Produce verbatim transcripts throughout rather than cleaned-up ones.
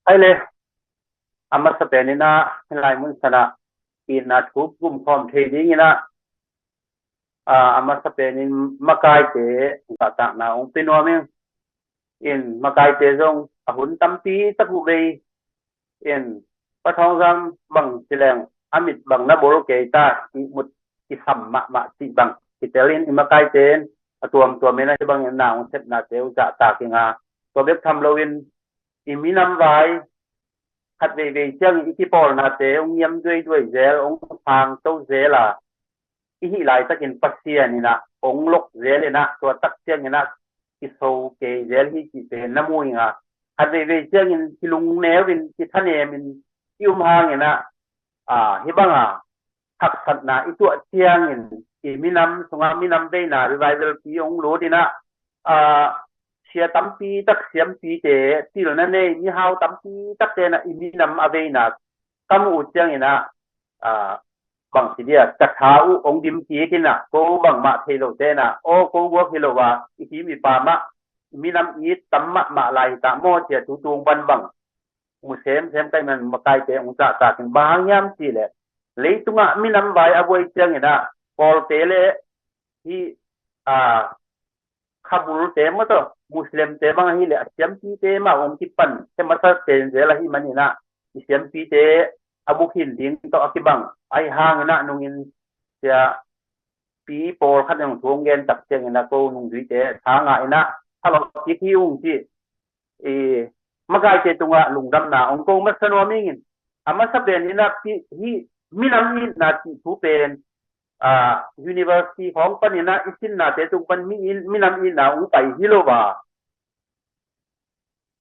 Ai le, a masa penin ah hih lai mun sanah itna thu gumkhawm thei dingin ah, a masa penin makaite zahtakna hong pia nuam ing. In makaite zong a hun tampi tak uh vei in, Pa Thawng Zam bang ci leng a mit bang na bol kei ta, ihmut kisam mahmah cih bang kitel in, i makaite in a tuamtuam in a hih bangin na hong sepnate uh zahtak ing a, tua bek tham loin i minam vai khat veivei ciangin i kipawlnate hong niam duaiduai zel, hong sang to zel a, i hih laitakin Pasian in ah hong lok zel in ah, tua tak ciangin ah kiso kei zel hi cih pen na mu ing a, khat veivei ciangin kilungneu in, kithanem in i um hangin ah, a, hih banga haksatna i tuah ciangin i minam sungah minam veina revival pi hong lut in ah, a, sia tampi tak, siampite, pilna nei mihau tampi takte in ah i minam a veina ka muh uh ciangin ah, a, bang ci dia, ka tha uh hong dim kik in ah, ko bangmah thei lo te in ah, aw, ko guak hi lo a, i kim i pam ah minam it tam mahmah lai hi ta maw, cia tu tung pan bang mu semsem ka hih man makaite hong zahtak in. Bang hang hiam cih leh leitungah minam vai a buai ciangin ah, Kawlte le hih, a, Kabulte maw tawh, Muslimte bang ahih leh a siampite mah hong kipan, hih masa pen zel ahih manin ah, i siampite a bukhin ding tawh a kibang ahih hangin ah, nungin sia pi pawlkhat in hong thu hong gen tak ciangin ah, ko nungzuite tha ngah in ah, thalawh kik hi ung cih i makaite tungah lungdamna hong ko masa nuam ing in. A masa pen in ah, hih minam itna cih thu pen, a, university khawng panin ah i sinnate tung pan mi in, minam itna hong pai hi lo a,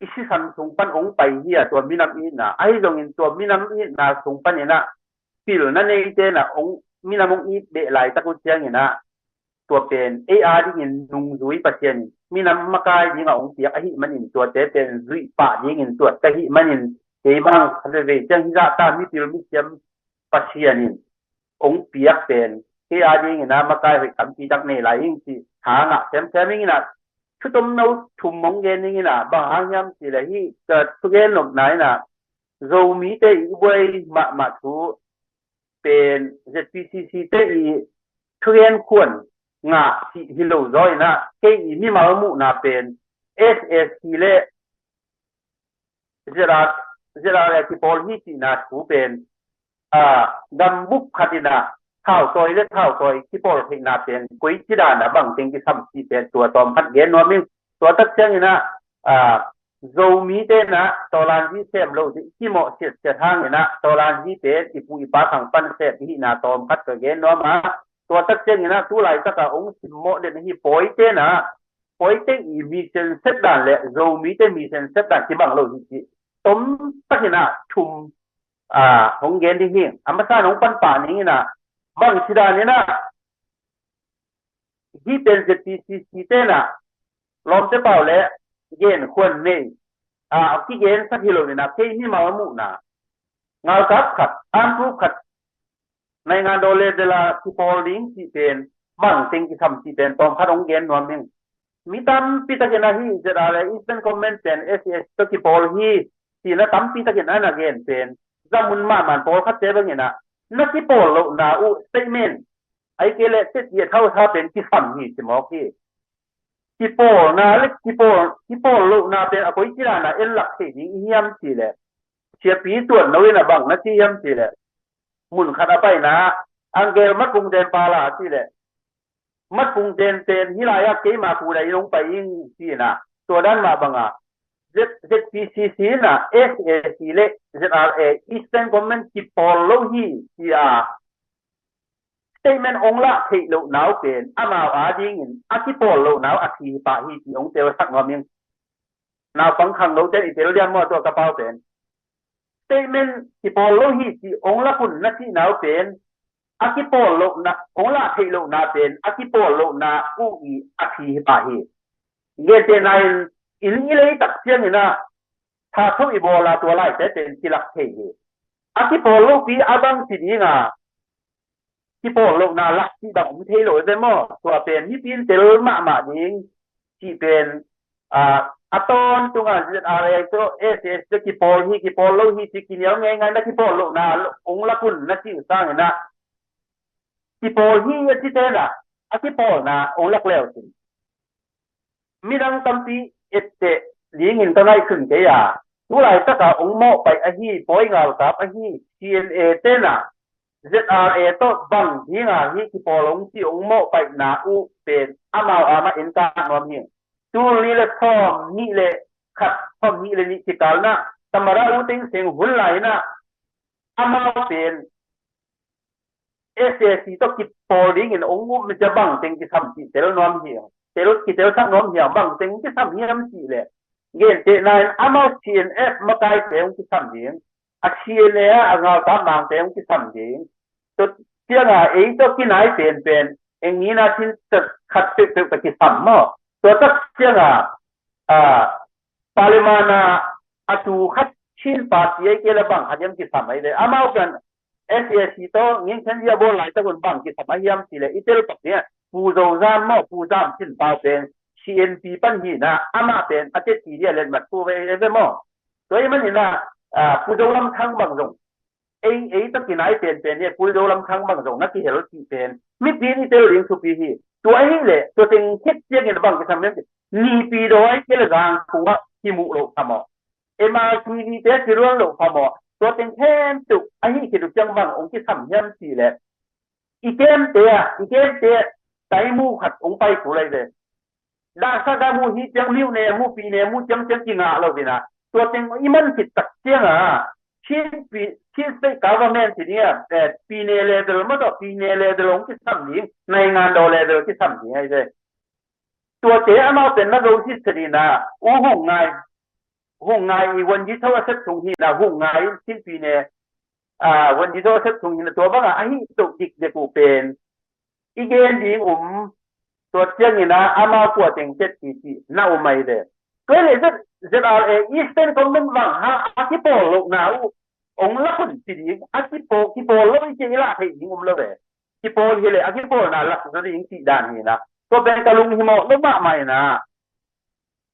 i sisan sung pan hong pai hi a, tua minam itna. Ahi zongin tua minam itna sung panin ah pilna neite in ah hong, minam hong it beh laitak uh ciangin ah, tua pen ei a dingin nungzui Pasian in minam makai dingah hong piak ahih manin, tuate pen zuih pah dingin tuat ka hih manin, kei bang khat veivei ciang hih zahta mipil misiam Pasian in hong piak pen kei a dingin ah makai hoih tampi tak nei lai ing cih tha ngah semsem ing in ah, thu tomno thum hong gen ning in ah, bang hang hiam cih leh hih ka thugen nopna in ah, Zomite i buai mahmah thu pen Z P C C te i thugen khuan ngah cih hi lo zaw in ah, kei i mimal muhna pen S A C le Z R, Z R A kipawl hi cihna thu pen, a, gambup khat in ah thautawi le thautawi kipawl theihna pen koici dan a bang teng kisam cih pen tua tawm khat gen nuam ing. Tua tak ciangin ah, a, Zomite in ah tawlanzi sem lo ding kimawh siatsiat hangin ah, tawlanzi pen i pu i pa khang pan sem i hihna tawm khat ka gen nuam a, tua tak ciangin ah tu laitak a hong simmawh den ahi pawite in ah, pawite i mission set dan le Zomite mission set dan kibang lo hi cih tom takin ah thum, a, hong gen ding hi. A masa in hong pan pah ning in ah, bang ci dan in ah, hih pen Z P C C te in ah lawmte pau le gen khuan nei, a, kigen sak hi lo in ah, kei mimal muhna, ngalkap khat, armed group khat, naingan daw level a kipawl ding cih pen bang teng kisam cih pen tawm khat hong gen nuam ing. Mi tampi takin ah hih Z R A Eastern Command pen S A C tawh kipawl hi cihna tampi takin a na gen pen, zamun mahmah in pawlkhatte bangin ah na kipawl lohna uh statement, ahih kei leh teti a thausa pen kisam hi ci mawk hi. Kipawlna le kipawl, kipawl lohna pen a koici dan a en lak thei ding i hiam cih leh, siapi tuat no in ah bang na ci hiam cih leh, mun khat a paina, Angel Mat Pung Ten pala a cih leh, Mat Pung Ten pen hih lai-ah keima pu dai in hong pai ing ci in ah, tua dan mah bang a Z, Z P C C in ah S A C le Z R A Eastern Command kipawl lo hi ci a statement hong lah theih lohna uh pen amau a dingin a kipawl lohna uh a thi pah hi ci hong telsak nuam ing. Naupang khangnote in i tel diam maw, tua ka pau pen, statement kipawl lo hi ci hong lak un na cihna uh pen a kipawl lohna, hong lah theih lohna pen a kipawl lohna uh i a thi pah hi. Gentehna in, inn i lei tak ciangin ah tha tho i bawl a, tua laite pen kilak thei hi. A kipawl lopi a bang ci ding a, kipawl lohna lak cih bang om thei lo ve maw? Tua pen mipi in tel mahmah ding cih pen, a, A tawntung a Z R A tawh S A C tawh kipawl hi, kipawl lo hi ci kinial ngeingai na kipawl lohna hong lak un na cih sangin ah kipawl hi a ci ten ah a kipawlna hong lak le uh cin. Midang tampi etteh dingin ka ngaihsun kei a, tu laitaka hong mawhpaih ahi, pawi ngalkap ahi C N A ten ah Z R A tawh bang dinga hi kipawl hong ci hong mawhpaihna uh pen amau a mah en ka nuam hi. Tul nih le sawm nih le khat, sawm nih le nih kikalna Tamada U Thein Sein hun lai-in ah amau pen S A C tawh kipawl dingin hong up mite bangteng kisam cih tel nuam hi. Tel, kitelsak nuam hi a, bangteng kisam hiam cih leh, gentehna in amau C N F makaite hong kisam ding, a C N A a, a ngalkap mangte hong kisam ding. Tua cianga ei tawh kinai penpen eng nina thin khat peuhpeuh ka kisam maw? Tua tak cianga a, parliament a, a tu khat Chin party ai kei le bang khat hiam kisam ai ve. Amau kan S A C tawh ngin khen zia bawl laitak un bang kisam a hiam cih leh i tel pak ding a, Pu Zo Zam maw, Pu Zam Chin Pau pen C N P pan hi na, amah pen a teci dia letmat thu ve, ve maw? Tua ahih manin ah, a, Pu Zo Lam Thang bang zong ei, ei tawh kinai penpen hi, Pu Zo Lam Thang bang zong na kihel cih pen mipi in i tel ding thupi hi. Tua ahih leh tua teng khit ciangin bang kisam hiam cih, Naypyidaw ai kei le Zangkong ah kimuh loh phamawh, M R T V te kiruan loh phamawh, tua teng khempeuh ahih khit uh ciang bang hong kisam hiam cih leh, i kemte a, i kemte taimu khat hong pai kul ai ve. Dahsa ka mu hi ciang, miuh ne mu, pi ne mu ciang ciang kingah lo hi na. Tua teng i man khit tak cianga Chin pi, Chin state government hi ding a, eh, pi ne level maw tawh, pi ne level hong kisam ding, naingan daw level kisam ding ai ve. Tuate amau pen na zo hi se ding na, U Hung Ngai, Hung Ngai i Win Yi Tho a sep sung hi na, Hung Ngai Chin pi ne, a, Win Yi Tho a sep sung hi na, tua banga ahi toh dikdek uh pen i gen ding um, tua ciangin ah amau kua teng tet ti ci na um ai ve. Tua le Z, Z R A Eastern Command bang ha a kipawl lohna uh hong lak un ci ding, a kipawl, kipawl lo i ci i lah theih ding um lo ve. Kipawl hi le a kipawlna lak zaw ding cih dan hi na. Tua pen ka lunghimawh lo mahmah hi na.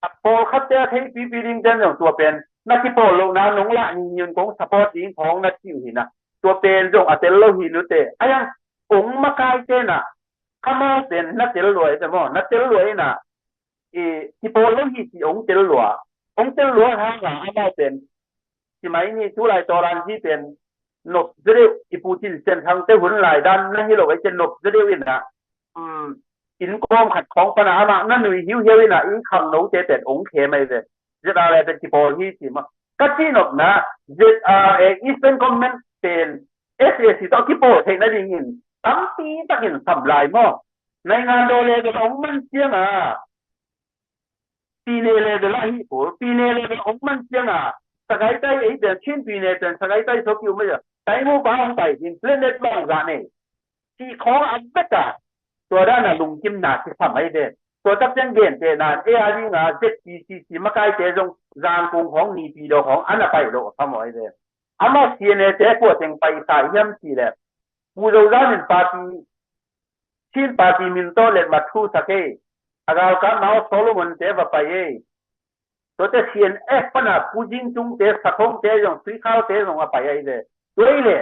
A pawlkhatte a theipipi ding ten zong tua pen na kipawl lohna nong lah ningin kong support ding khawng na cih uh hi na. Tua pen zong a tel lo hi nute. Ai a, kong makaite na, amau pen na tel lua i te maw, na tel lua i na, i, kipawl lo hi cih hong tel lua. Hong tel lua hanga amau pen, ci mai ni, tulai tawran hi pen nop zedeuh, i Pu Cin Sian Thang te hun lai dan na hi lo ai te nop zedeuh i na, um, inn kawm khat khawng pana amah na nui hiuhiau in ah i khangnote pen hong khem ai ve. Z R A pen kipawl hi ci maw? Ka cihnopna, Z R A Eastern Command pen S A C tawh a kipawl theih nadingin tampi takin sam lai maw? Naingan daw level hong man cianga, pi ne level ah hi kul, pi ne level hong man cianga, Sagaing tai ei pen, Chin pi ne pen Sagaing tai tawh ki-um ai a, taimu pa hong pai ding, planet bang zah nei cih khawng a vek a, tua dan a lungkimna kisam ai ve. Tua tak ciang gentehna in ei a dinga Z P C C makaite zong Zangkong khawng, Naypyidaw khawng a na pai lo a phamawh ai ve. Amau C N A te kua teng paisa hiam cih leh, Pu Zo Zam in party, Chin party min tawh letmat thu sak ei. A galkapna aw Solomon te va pai ei. Tuate C N F pana Pu Zing Tung te, Sa Thong te zong, Sui Khau te zong a pai ai ve. Tua i le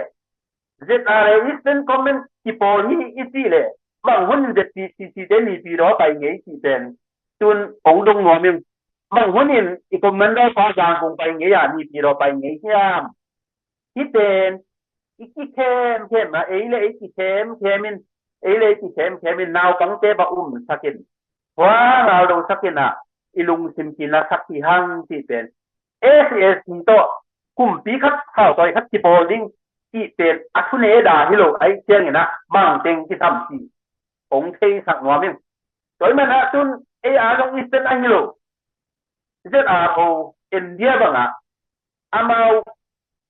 Z R A Eastern Command kipawl hi i cih leh, bang hun in Z P C C te Naypyidaw a pai ngei cih pen tun hong dong nuam ing. Bang hun in i commander pa Zangkong pai ngei a, Naypyidaw pai ngei hiam? Hih pen i kikhemkhem a, ei le ei kikhemkhem in, ei le ei kikhemkhem in, naupangte va umsak in, hua ngal dosak in ah, i lungsim kinasak hi hang cih pen, S A C tawh kumpi khat, thautawi khat kipawl ding cih pen a thuneda hi lo ahih ciangin ah bangteng kisam cih hong theisak nuam ing. Tua ahih manin ah tun ei a zong Eastern ahi lo, Z R O, India bangah amau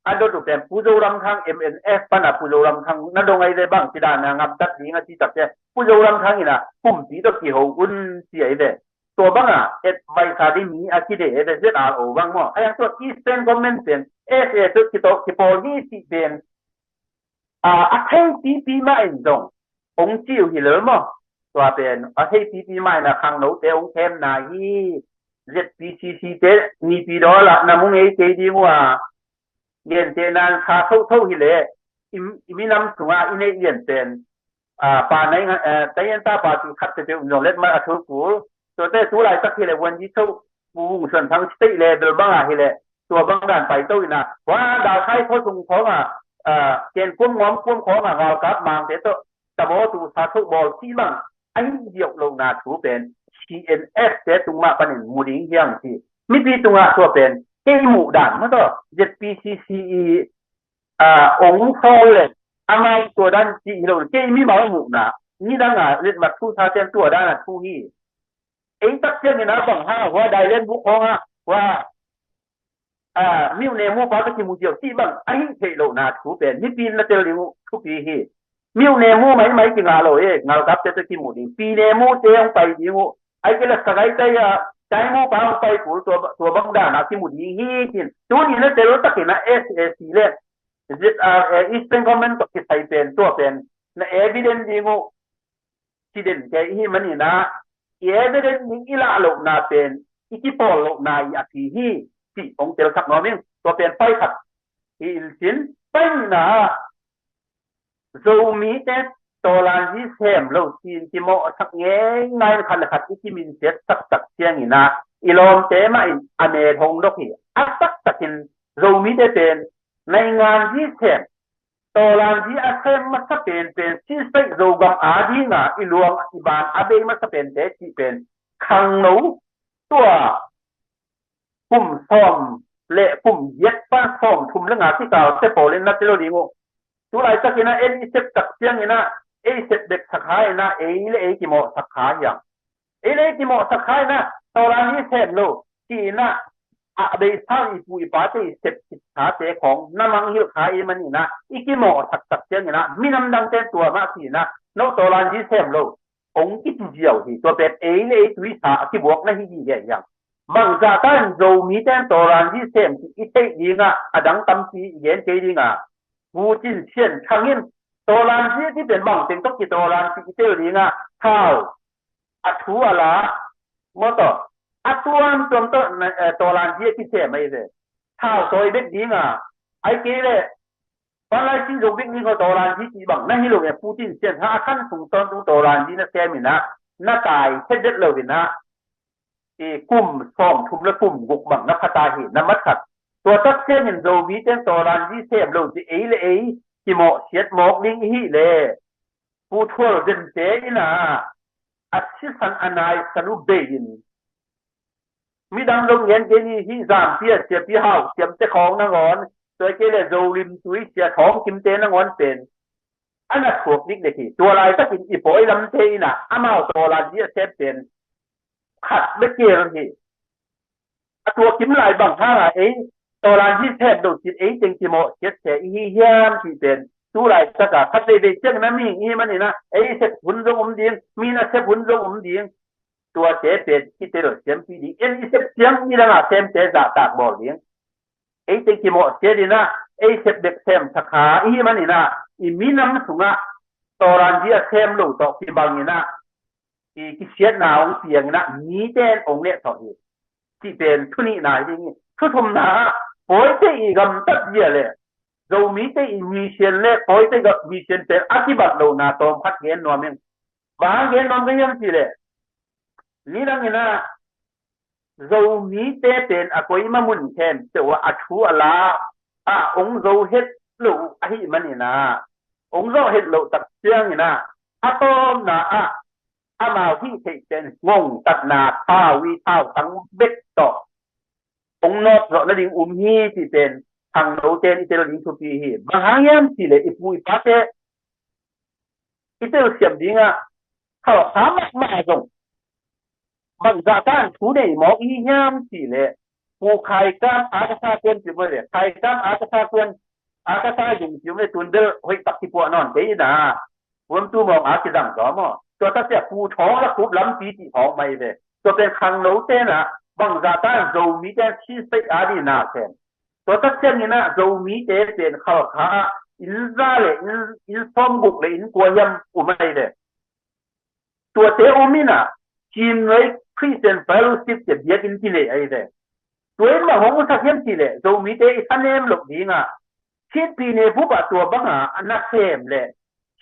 a dot uh pen Pu Zoramthang, M N F pana Pu Zoramthang na dong ai ve, bang ci dan a ngamtat ding a ci tak ciang Pu Zoramthang in ah kumpi tawh kiho un ci ai ve. Tua bangah advice a ding mi a kide ai ve, Z R O bang maw. Ai ang tua Eastern Command pen S A tawh kipawl hi cih pen a, a thei pipi mah in zong hong ci uh hi lel maw? Tua pen a thei pipi mah in a khangnote hong khemna hi. Z P C C te Naypyidaw ah na mu ngei kei ding uh a, gentehna in sa thotho hi leh i, i minam sungah i neih lian pen, a, pa nai nga, a, taian ta pa tu khat peuhpeuh zong letmat a thu kul. Tuate tu laitak hi leh vuanzi tho, Pu Vung Suan Thang state level bang ah hi leh tua bang dan pai to in a, hua Dalkhai khua sung khawng ah, a, Ken Kuam Ngawm Kuam khawng ah galkap Mangte tawh tabawtu sa tho bawl cih bang a hi ziau lohna thu pen C N F te tung mah panin mu ding hi hang ci. Mipi tungah tua pen kei muh dan maw tawh Z P C C i, a, ong sawl le a ngai tua dan ci hi lo, kei mimal muhna. Nidang a letmat thu sa ciang tua dan a thu hi. Ei tak ciangin a bang hang a hua Dailen buk khawng ah hua, a, Myone mu pa ka kimu ziau cih bang a hih theih lohna thu pen mipi in na tel ding uh thupi hi. Myone mu maimai kingah lo e, ngalkapte tawh kimu ding. Pyine mu te hong pai ding uh. Ai kei leh Sagaing tai a Chai mu pa hong pai kul, tua, tua bang dan a kimu ding hi cin. Tuni na tel takin a S A C le Z R A Eastern Command tawh kisai pen tua pen na evidence ding uh. Ci den kei i hih manin a, i evidence ding i lah lohna pen i kipawl lohna i a ci hi, cih hong telsak nuam ing. Tua pen pai khat hi in cin, pai nihna ah Zomite tawlanzi sem lo ci-in kimawhsak ngeingai in khat le khat i kiminsiat taktak ciangin a, i lawmte mah in a met hong dok hi. A taktakin Zomite pen nainganzi sem, tawlanzi a sem masa penpen sispaih Zogam a dinga i luang i ban a bei masa pente cih pen khangno tua kum sawm le kum giat pan sawm thum le nga kikal te pawl in na ti lo ding uh. Tu laitakin a ei i sep tak ciangin a ei sep bek sak kha in a ei le ei kimawhsak kha hiam? Ei le ei kimawhsak kha in a tawlanzi sem lo ci-in a a bei sau i pu i pate i sep khit khate khawng na mangngilh kha i hih manin a i kimawhsak tak ciangin a minam dangte tua mah ci-in a no tawlanzi sem lo hong kici ziau hi. Tua pen ei le ei tuisa a kibuak na hi hi hiam? Bangzah ta in Zomite in tawlanzi sem cih i theih dingah a dang tampi i gen kei dingah Pu Cin Sian Thang in tawlanzi a ci pen bang teng tawh kitawlan cih i tel dingah thau a thu a la maw tawh a tuamtuam tawh na, eh, tawlanzi a kisem ahi ve. Thau tawi bek dingah ai kei leh panlai cih zo bik ni khaw tawlanzi cih bang na hi lo e. Pu Cin Sian Thang a khan sung tawntung tawlanzi na sem in a na tai khe det lo in a i kum sawm thum le kum guk bang na pha ta hi na mat khat. Tua tak ciangin Zomite in tawlanzi sem lo ci ei le ei kimawhsiat mawk ding i hih leh Pu Thual Zente in a a sisan a naisan uh bei in midang zong ngen kei ni hi. Zampi a siapi Hau Siamte khawng nangawn, tua kei le Zolim tui sia Thawng Kimte nangawn pen a na thuak dikdek hi. Tua laitakin i pawi lamte in a amau tawlanzi a sem pen khat bek kei hi. A tua kim lai bang hanga ei tawlanzi sem lo cin ei teng kimawhsiat se i hi hiam cih pen tu laitaka khat veivei ciang na ming i hih manin a ei sep hun zong om ding, mi na sep hun zong om ding. Tuate pen kitel siampi ding. En i sep ciang nidanga semte zahtak bawl ding. Ei teng kimawhsiat in a ei sep bek sem sak kha i hih manin a i minam sungah tawlanzi a sem lo tawh kibang in a i kisiatna hong piang in a mite in hong neh tawh hi. Cih pen thu nihna hi ding hi. Thu thumna ah pawite i gamtat zia le Zomite i mission le pawite gam mission pen a kibat lohna tawm khat gen nuam ing. Bang hang gen nuam ka hiam cih leh nidang in a Zomite pen a koima mun khempeuh ah a thu a la ah hong zo het loh ahih manin a hong zawh het loh tak ciangin a a tawpna ah amau hih theih pen ngongtatna thau i thau tang bek tawh hong nawt zawh nading um hi cih pen khangnote in i tel ding thupi hi. Bang hang hiam cih leh i pu i pate i telsiam dingah khalkha mahmah zong bangzah tan thu nei mawk i hi hiam cih leh Pu Khaikam a ka sa kuan cih mawh le Khaikam a ka sa kuan a ka sa zung cih mawh le tun bel hoih tak kipuah nawn kei ina huamtu mawng a kizang zaw maw? Tua tak ciah Pu Thawng Lakhup lampi cih thawng mai ve. Tua pen khangno tenah bangzah tan Zomite in sispaih a dihna khen. Tua tak ciangin ah Zomite pen Khalkha ah inn za le inn, inn sawmguk le inn kua hiam um ahi ve. Tuate um inah Chin Ray Christian Fellowship ci biakinn kinei ahi ve. Tua in mah hong sak hiam cih leh Zomite i thanem loh dingah Chin pyine bup ah tua banga a nasem le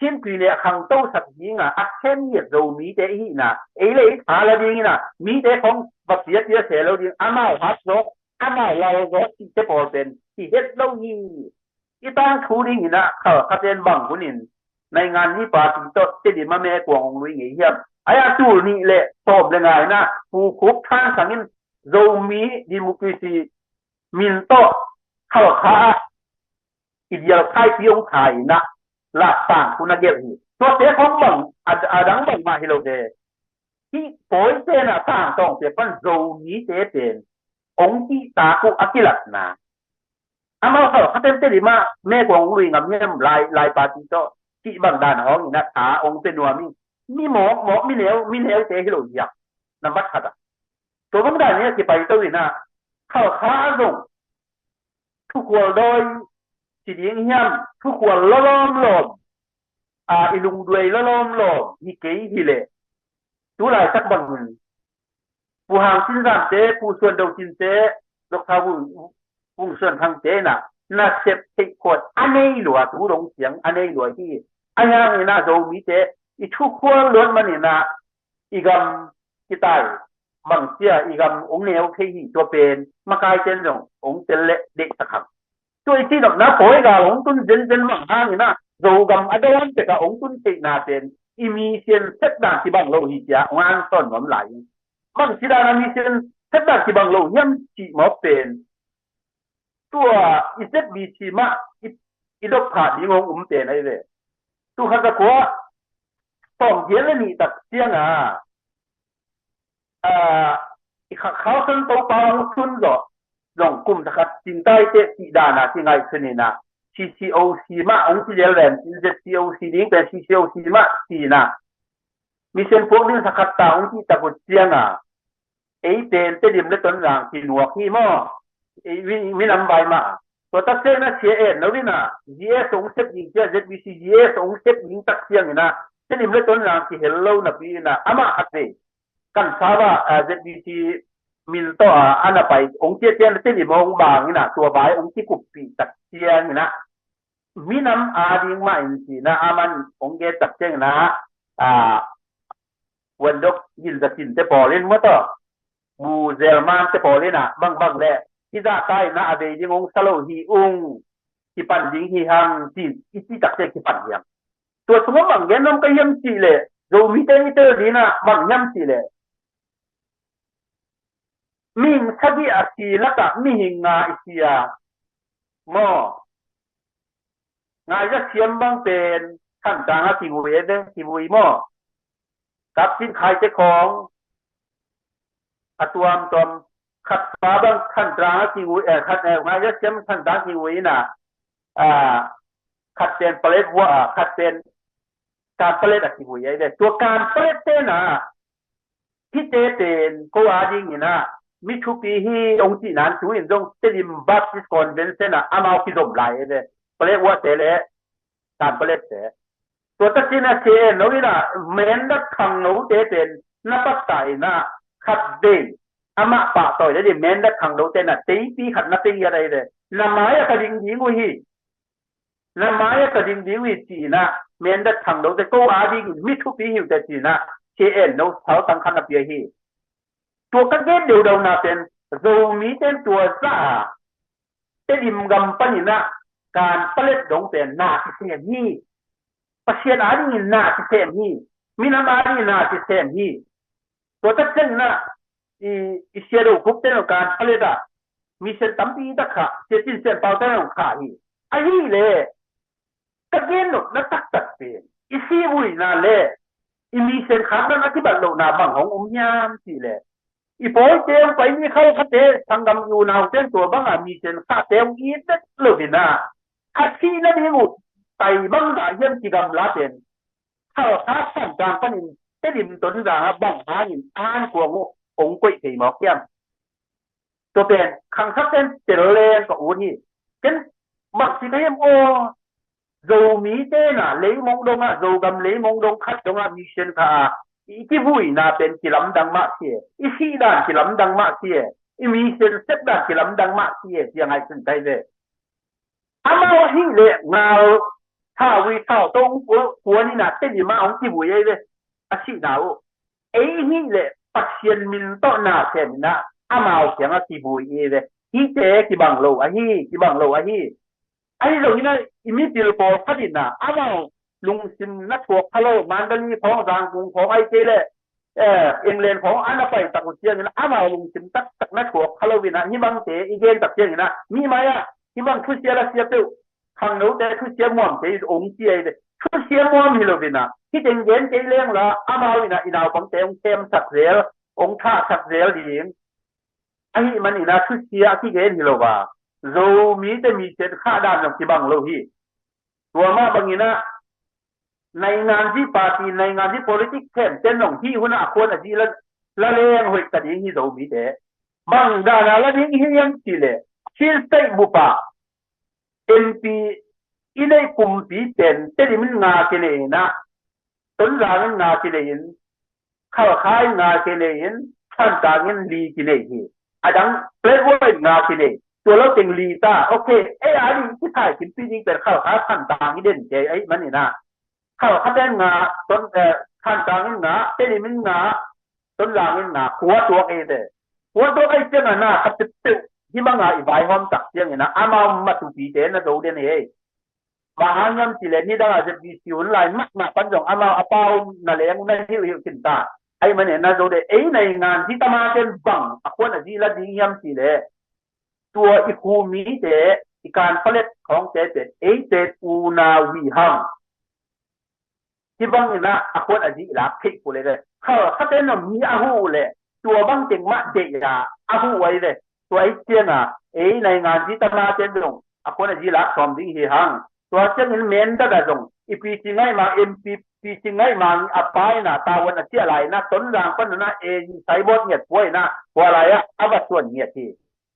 Chin pyine a khangtosak dingah a khen ngiat Zomite i hihna ei le ei tha la dingin ah mite khong va piapia se lo ding, amau hat zaw, amau lal zaw cihte pawl pen hi het lo hi. I tangthu dingin ah Khalkha ten bang hunin naingan ni party tawh Tedim a mekuang hong lui ngei hiam? Ai a tul nih le sawm le nga in ah Pu Khup Than Sang in Zomi democracy min tawh Khalkha ah i dial khaipi hong thai in ah la tangthu na gelh hi. Tuate khong bang a, a dang bangmah hi lo ve. Hih pawite na tangtawng te pan Zomite pen hong kihtak uh a kilatna amau Khalkha ten Tedim ah mekuang hong lui ngam hiam? Lai, lai party tawh cih bang dan hawng in ah tha hong pia nuam hi. Mi mawkmawk, mi neu, mi neute hi lo ziak nambat khat ah. Tua bang dan hi a kipai to in ah Khalkha ah zong thukhual dawi ci ding hiam, thukhual lawlawm lawm, a, i lungduai lawlawm lawm hi kei hi leh tu laitak bangin Pu Hang Cin Zam te, Pu Suan Do Cin te, Doctor Vung, Vung Suan Thang te in ah nasep theih khuat a nei lua, tu dong ciang a nei lua hi. A hiang in ah Zomite i thukhual luat man in ah i gam kitai bangcia i gam hong neu thei hi. Tua pen makai ten zong hong tel le deihsak hang. Tua i cih nopna pawi gal hong tun zenzen mah hangin ah Zogam a dawn tek ah hong tun theihna pen i mission set dan kibang lo hi cia hong an sawn nuam lai hi. Bang ci dan a mission set dan kibang lo hiam cih mawk pen tua i Z B C mah i, i dok phah ding hong um pen ahi ve. Tu khat zakua sawm giat le nih tak ciang a, a, i kha-, Khalkha Topa hong tun zawh zong kum thakhat cingtaite cih dan a kingaihsun in ah C C O C mah hong ci lel ven, Z C O C ding pen C C O C mah ci in ah mission puak ding thakhat ta hong cih tak uh ciang a, ei pen Tedim le Tonzang kinuak hi maw? Ei mi, minam vai mah. Tua tak ciang in ah sia en lo in ah G S hong sep ding cia, Z B C G S hong sep ding tak ciang in ah Tedim le Tonzang kihel lo napi in ah amah a thei kan sava, a, Z B C min tawh a, a na pai hong ciat ciang Tedim hong bang in ah tua vai hong kikuppih tak ciang in ah minam a ding mah in ci in ah aman hong gen tak ciang in ah, a, Vuandok Gin Za Cin te pawl in maw taw, Bu Zel Man te pawl in ah bangbang le hih zahta in ah a vei ding hong sa lo hi ung, kipan ding hi hang ci, i cih tak ciang kipan hi hang. Tua sungah bang gen nuam ka hiam cih leh Zomite i tel ding ah bang hiam cih leh mihing sagih a si lakah mihing nga i si a maw? Ngai Za Siam bang pen Thantlang a kivui e ve, kivui maw? Kap Cin Khai te khawng a tuamtuam, khat pa bang Thantlang a kivui, eh, khat, eh, Ngai Za Siam Thantlang kivui in ah, ah, khat pen Paletwa, ah, khat pen Kanpalet a kivui e ve. Tua Kanpalet te in ah hihte pen ko a dingin ah mi thupi hi hong cih nan tu in zong Tedim Baptist Convention ah amau kizom lai e ve. Paletwa te le Kanpalet te. Tua tak ciang in ah K N O in ah Mendat Khangno te pen na pakta in ah khat vei amah pahtawi le ding Mendat Khangno te in ah teipi khat na pei hiat ahi ve. Na mai ah ka ding ding uh hi. Na mai ah ka ding ding uh hi ci in ah Mendat Khangno te ko a dingin mi thupi hi uh teh ci in ah K N O saltang khat na pia hi. Tua ka gen deudauna pen Zomi ten tua za a Tedim gam panin ah Kanpalet dong pen na kisem hi. Pasian a dingin na kisem hi. Minam a dingin na kisem hi. Tua tak ciangin ah i, i Sia Do Khup ten Kanpalet ah mission tampi tak khah, Sia Cin Sian Pau ten khah hi. Ahih leh ka gen nopna taktak pen i sihvuina le i mission khakna a kibat lohna bang hong um hiam cih leh i pawite hong pai ni Khalkhate sanggam i unaute tua banga mission khahte hong it vet lo in ah a sihna ding uh tai bangzah hiam kigamla pen Khalkha Thantlang panin Tedim Tonzang ah bang hangin an kuang uh hong koih thei mawk hiam? Tua pen khangthak ten tel leng ka ut hi. Ken bangci ka hiam aw, Zomi te in ah leimong dongah, Zogam leimong dong khat dongah mission khah a i kivuina pen kilamdang mah si e, i sih dan kilamdang mah si e, i mi sensep dan kilamdang mah si e, cia ngaihsun kai ve. Amau ahih leh ngal thau ui thau tawh hong kuan inah Tedim ah hong kivui ei ve, a sihna uh. Ei hih leh Pasian min tawh na sem inah amau kiangah kivui ei ve. Hihte kibang lo ahi, kibang lo ahi. Ahi zongin ah i mipil pawlkhat inah amau lungsim na thuak kha lo, Mandalay khawng, Zangkung khawng, ahih kei leh England khawng a na pai tak uh ciangin ah amau lungsim taktak na thuak kha lo inah hih bangte i gen tak ciangin ah mi mai-ah hih bang thusia la sia peuh, khangnote thusia muamte in hong ci ei ve. Thusia muam hi lo inah hih teng gen kei leng la amau inah i naupangte hong themsak zel, hong thahsak zel ding. Ahih man inah thusia a kigen hi lo a, Zomite mi siat khah dan zong kibang lo hi. Tua mah bangin ah nainganzi party, nainganzi politik themten zong hih hunah a khuan a zi la, la leng hoih ta ding hi Zomite. Bang dana la ding hi hiam cih leh Chin State bup ah M P i neih pumpi pen Tedim in nga kinei inah, Tonzang in nga kinei in, Khalkha in nga kinei in, Thantlang in li kinei hi. A dang Flatbush in nga kinei. Tua lo teng li ta. Ok, ei a ding kisai kimpi ding pen Khalkha, Thantlang i den kei ahih man inah Khalkha ten nga, Ton, eh, Thantlang in nga, Tedim in nga, Tonzang in nga, khua tuak ei ve. Khua tuak ei ciangah na khat peuhpeuh hih banga i vaihawm tak ciangin ah amau matupite na zo den ei. Bang hang hiam cih leh nidang a Z B C hun lai mahmah pan zong amau a pau na leng na hilhhilh khin ta. Ahih man inah na zo den ei. Nainganzi tamaten bang a khuan a zi la ding hiam cih leh tua i khu mite, i kanpalet khawngte pen ei pen unau hi hang. Hih bangin ah a khuan a zi i lak theih kul ei ve. Khalkhaten zong mi a huh uh leh tua bang teng mah deih a a huh uh ei ve. Tua ahih ciangah ei nainganzi tamaten zong a khuan a zi lak sawm ding hi hang. Tua ciangin Mindat ah zong i Pi Cing Ngaih Mang, M P Pi Cing Ngaih Mang a pa inah tavuan a ciah lai inah Tonzang pan inah A G Saibawt ngiat pua inah tua lai-ah a va suan ngiat hi.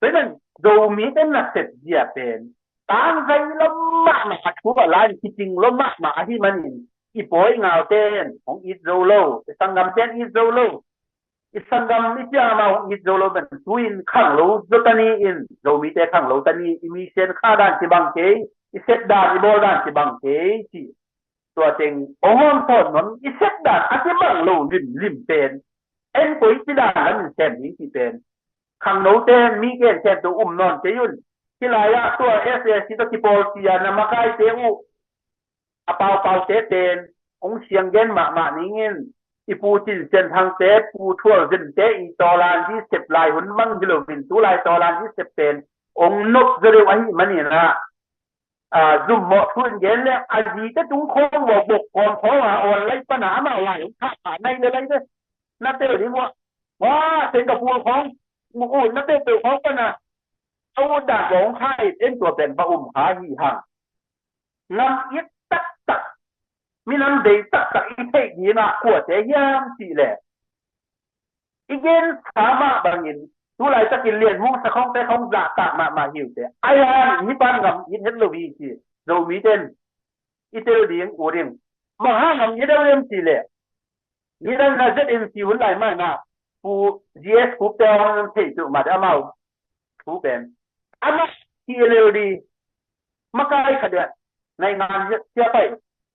Tua hi nan Zomite nasep zia pen tangzai lo mahmah, a thu a la in kicing lo mahmah ahih manin i pawi ngaute in hong it zo lo, i sanggamte in it zo lo. I sanggam i ciang amau hong it zo lo pen tu-in khanglo zaw ta ni in, Zomite khanglo ta ni, i mi sian khah dan kibang kei, i sep dan i bawl dan kibang kei ci. Tua teng hong hawm sawn nuam, i sep dan a kibang lo limlim pen en koi ci dan lamin sem ding cih pen khangnote in mi gen khempeuh um nawn kei un. Hih lai-ah tua S A C tawh kipawlpi a na makaite uh a paupaute pen hong siang gen mahmah ning in, i Pu Cin Sian Thangte, Pu Thual Zente i tawlanzi sep lai hun bang hi loin tu lai tawlanzi sep pen hong nop zaw deuh ahih manin ah, zummawh thu in gen le a zite tung khawng uh a, bok kawm khawng a, awn lai pan a amau lai hong thah pah nai le lai ve. Na tel ding uh a, wa, Singapore khawng, mu uh na tel peuh khawng pan a, a ut dan khawng kha it in tua pen va um kha hi hang. Ngam it taktak, minam bei taktak i theih dingah kuate hiam cih leh i gen sa mah bangin tu laitakin Lian Hmung Sakhongte khawng zahtak mahmah hi uh teh. Ai hang hih pan ngam it het lo hi ci. Zomite in i tel ding, u ding. Bang hang ngam it lo hiam cih leh nidang na Z M C hun lai mah na, Pu G S Khup te hong thei peuhmah te amau thu pen, amah T N L D makai khat dia, naingan sia pai,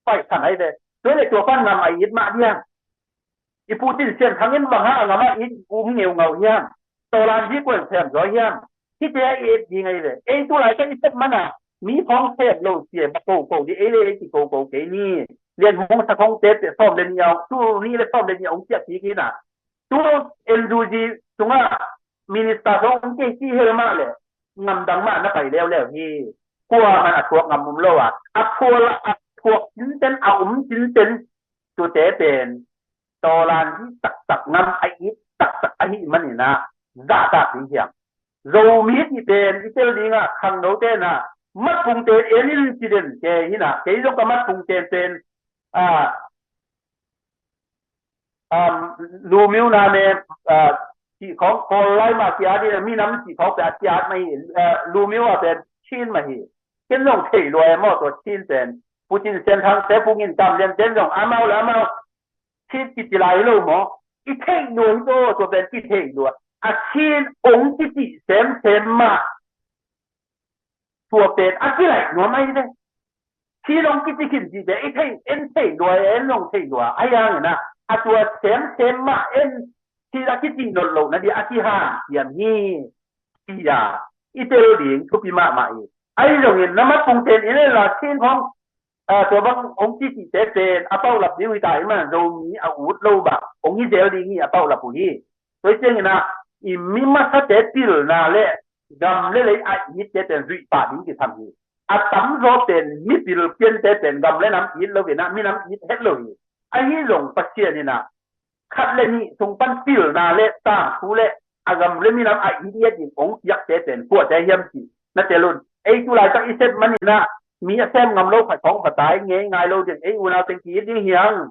pai san ai ve. Tua le tua pan ngam a it mah diang. I Pu Cin Sian Thang in bang hang a ngam a it um ngeungau hiam? Tawlan hi kuan sem zaw hiam? Hihte a i et ding ai ve. Ei tu lai ka i sep mana mi khawng sem lo sia ba ko ko di, ei le ei ki ko ko kei ni. Lian Hmung Sakhongte pe sawm le nih a, tu ni le sawm le nih a ong sia kik hi na. Tu N U G sungah minister zong kei ci hel mah le ngamdang mah na pai leuleu hi. Kuaman a thuak ngam um lo a, a thuak, a thuak cinten, a um cinten, tute pen tawlan hi taktak, ngam a it taktak ahih manin ah zahtak ding hiam? Zomi ti pen i tel dingah khangnote na matpungte en in ci den ke hi na. Kei zong ka matpungte pen a, um, Lumio na me, uh, cih khawng Kawl lai mah cih a ding, minam cih khawng pen a ciat mah hi, uh, Lumio a pen Chin mah hi. Ken zong thei lua e maw tua Chin pen. Pu Cin Sian Thang te, Pu Ngin Tam Lian ten zong amau le amau Chin kici lai lo maw? I theih lua hi zaw, tua pen kitheih lua. A Chin ong kici semsem mah tua pen a kilaih nuam ahi ve. Chin ong kici khin cihte i theih, en theih lua, en zong theih lua. Ahi hangin ah a tua semsem mah en Chin a kici nawn loh nading a kihanthiam hi. Cia i tel ding thupi mahmah hi. Ahi zongin na matpungten in la Chin khong, ah, tua bang ong kici te pen a paulap ding uh hi ta i man Zomi a ut lo bang ong hi zel ding hi a paulap uh hi. Tua hi ciangin ah i mi masate pilna le gam le lei a itte pen zuih pah ding kisam hi. A tamzaw pen mipil piante pen gam le nam it lo in ah minam it het lo hi. Ahi zong Pasian in ah khat le nih sung pan pilna le tangthu le a gam le minam a it ngiat in ong piakte pen kuate hiam ci na tel un. Ei tu laitak i sep manin ah mi a sem ngam lo khat khong pha tai ngei ngai lo ding, ei unau teng ki it ding hi hang.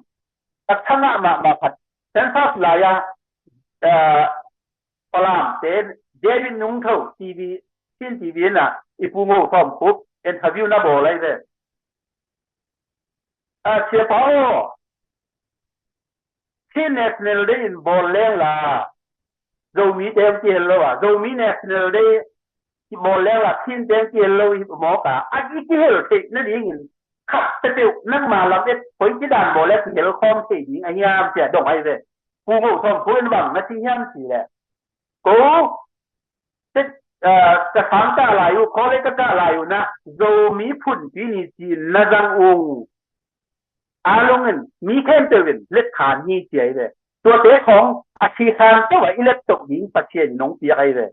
Taksa ngah mahmah khat census lai-a, eh, Falamte David Nungtho T V, Chin T V in ah i Pu Ngo Thawm Khup interview na bawl ahi ve. Ah, Sia Pa aw, Chin National Day in bawl leng la Zomite hong kihel lo a, Zomi National Day kibawl leng la Chinte hong kihel lo hi mawk a, a i kihel theih nadingin khat peuhpeuh nangma lam et koi ci dan bawl le kihel khawm thei ding a hiam ci a dong ahi ve. Pu Ngo Thawm Khup in bang na ci hiam ci le, ko te, ah, ka sang kah lai uh, college ka kah lai uh na Zomi phunpi ni ci na zang ung. A lungin mi khempeuh in let khan hi ci ahi ve. Tuate khong a si khan peuh a i let toh ding Pasian in hong piak ahi ve.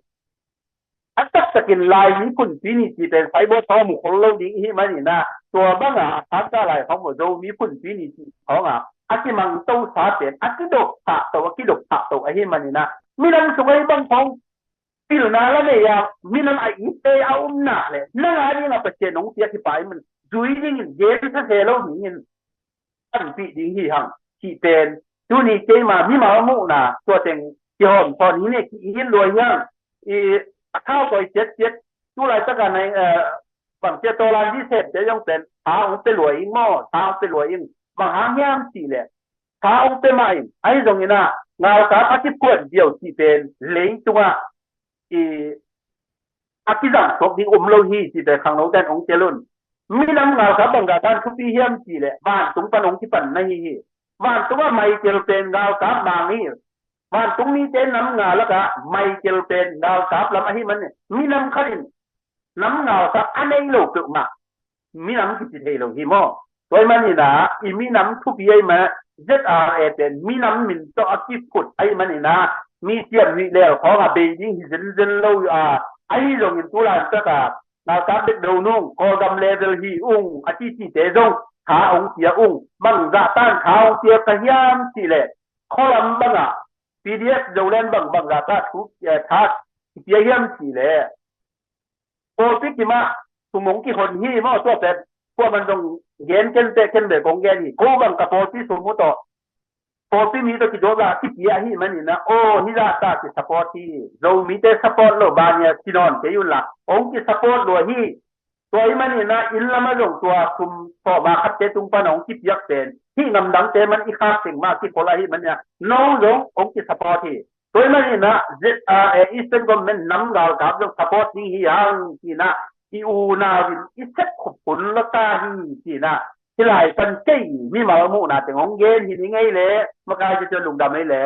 A taktakin Laimi phunpi ni ci pen saibaw sawm uh khol lo ding ihi manin ah tua banga a sang kah lai khong uh Zomi phunpi ni ci khong ah a kimangto sa pen a kidop thah to, a kidop thah to ahi manin ah minam sung ahi bang khong pilna la nei a minam a itte a umna le nang a ding a Pasian hong piak hi pa i man zui dingin gen sa se lo dingin panpih ding hi hang cih pen tuni keima mimal muhna tua teng kihawm sawn hi ne ki it lua hi hang. I a thau koi ciat ciat tu laitaka nai, eh, bang cia tawlan di septe zong pen tha hong pe lua ing maw, tha hong pe lua ing bang hang hiam cih le tha hong pe mah in ahi zongin ah ngalkap a kiphuan diau cih pen leitungah i a kizang suak ding um lo hi cih pen khangnote in hong tel un. Minam ngalkap bangzah tan thupi hiam cih le vantung pan hong kipan na hi hi. Vantung ah Michael pen ngalkap mang hi. Vantung mite nam nga lakah Michael pen ngalkap lam ahi man minam khat in nam ngalkap a nei lo peuhmah minam kici thei lo hi maw? Tua ahih manin ah i minam thupi ahih manin Z R A pen minam min tawh a kiphut ahih manin ah mi siam nih lel khawng a bei ding hi zenzen lo a, ahi zongin tu laitaka ngalkap bek do nung Kawlgam level hi ung a cicite zong tha hong pia ung. Bangzah tan tha hong pia ka hiam cih leh khualam bangah P D F Zoland bang bangzah ta thu, eh, tha kipia hiam cih leh pawlpi kimah sum hong kihon hi maw, tua pen kuaman zong gen ken teh ken bek kong gen hi. Ko bang ka pawlpi sum uh tawh pawlpi mi tawh kidawt la kipia ahih manin ah aw hih zah ta kisupport hi. Zomite support lo bania kinawn kei un la hong kisupport lua hi. Tua ahih manin ah inn lamah zong tua sum sawma khatte tung pan hong kipiak pen hih ngamdangte man i khak teng mah kikhol ahih manin ah no zong hong kisupport hi. Tua ahih manin ah Z R A Eastern Government nam galkap zong support ding hi hang ci-in ah i unau in i sep khup hun lo ta hi ci-in ah hih lai pan kei mimal muhna teng hong gen hi ning ei le makai ciacian lungdam ei le.